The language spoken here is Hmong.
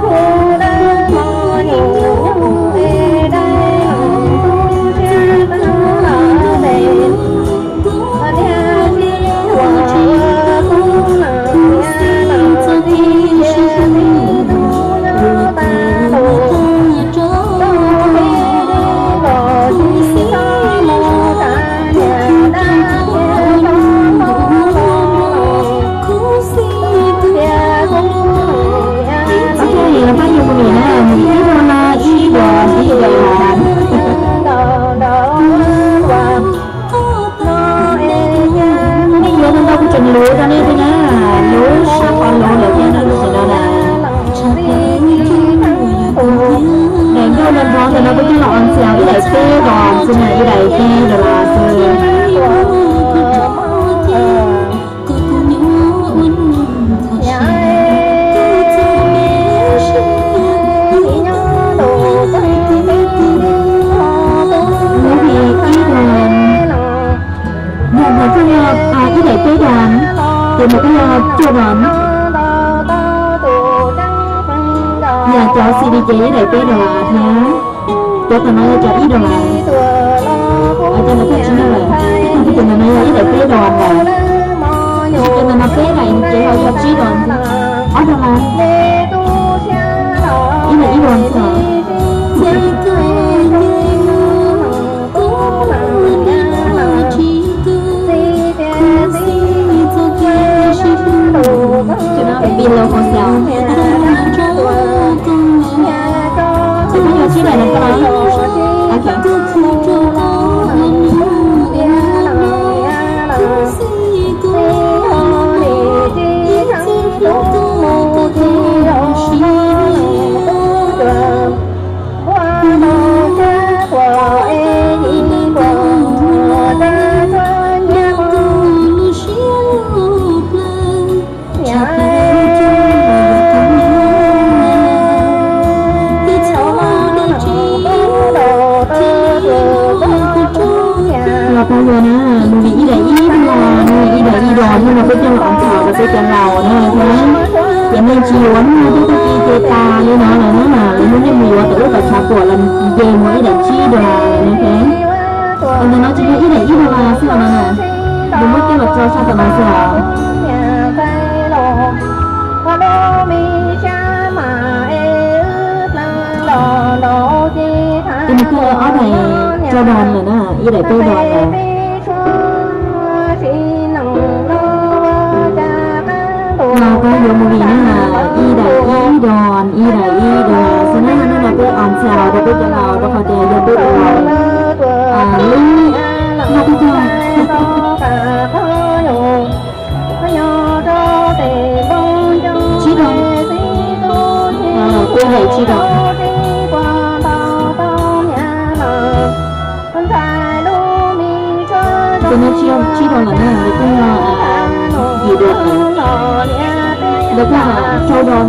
Ib hnub no ib yam nej yuav ntau ntau kuv tseem luv rau nej thiab na, luv sab qhov luv lawm thiab na, lub sij hawm no na. Daim nrog nrog ntawm no kuj coj los on xaus ib daim peb dos xwb na, ib daim peb dos xwb. Movie ib dos, yog no coj yog ib daim peb dos, ces no coj yog cuaj dos. Yam cov C D ces ib daim peb dos thiab. Cov tom no yog cov ib dos. Cov no thiaj tsis yog lawm, cov no yog ib daim peb dos lawm. Cov no peb daim ces ho yog tsib dos, ob dos lawm. Ib daim ib dos xwb. Below for sale. Ces peb yog tsib daim no koj los. Ok. Los tau yog na, movie ib daim ib los, movie ib daim ib los thiab no peb coj los on xaus rau peb cov laus na thiab. Ces nej tsis yuav hnub no peb tag kis ces tas li no lawm na, lwm hnub nej mus yuav tom lub tom tshav puam los nce mus ib daim tsib dos lawm na thiab. Ntawm no tsis yog ib daim ib dos xwb los no na, nws muab coj los tso sab tom no xwb os. Ces nws kuj ob daim rau dos lawm na, ib daim peb dos lawm. Los tau yuav movie na, ib daim ib dos, ib daim ib dos xwb na, hnub no peb on sale rau peb cov laus rau qhov tias yog peb cov laus lub no peb cog tsib dos, peb daim tsib dos. Ces no tsib dos lawm na, lawv kuj yog yim dos, lawv kuj yog rau dos.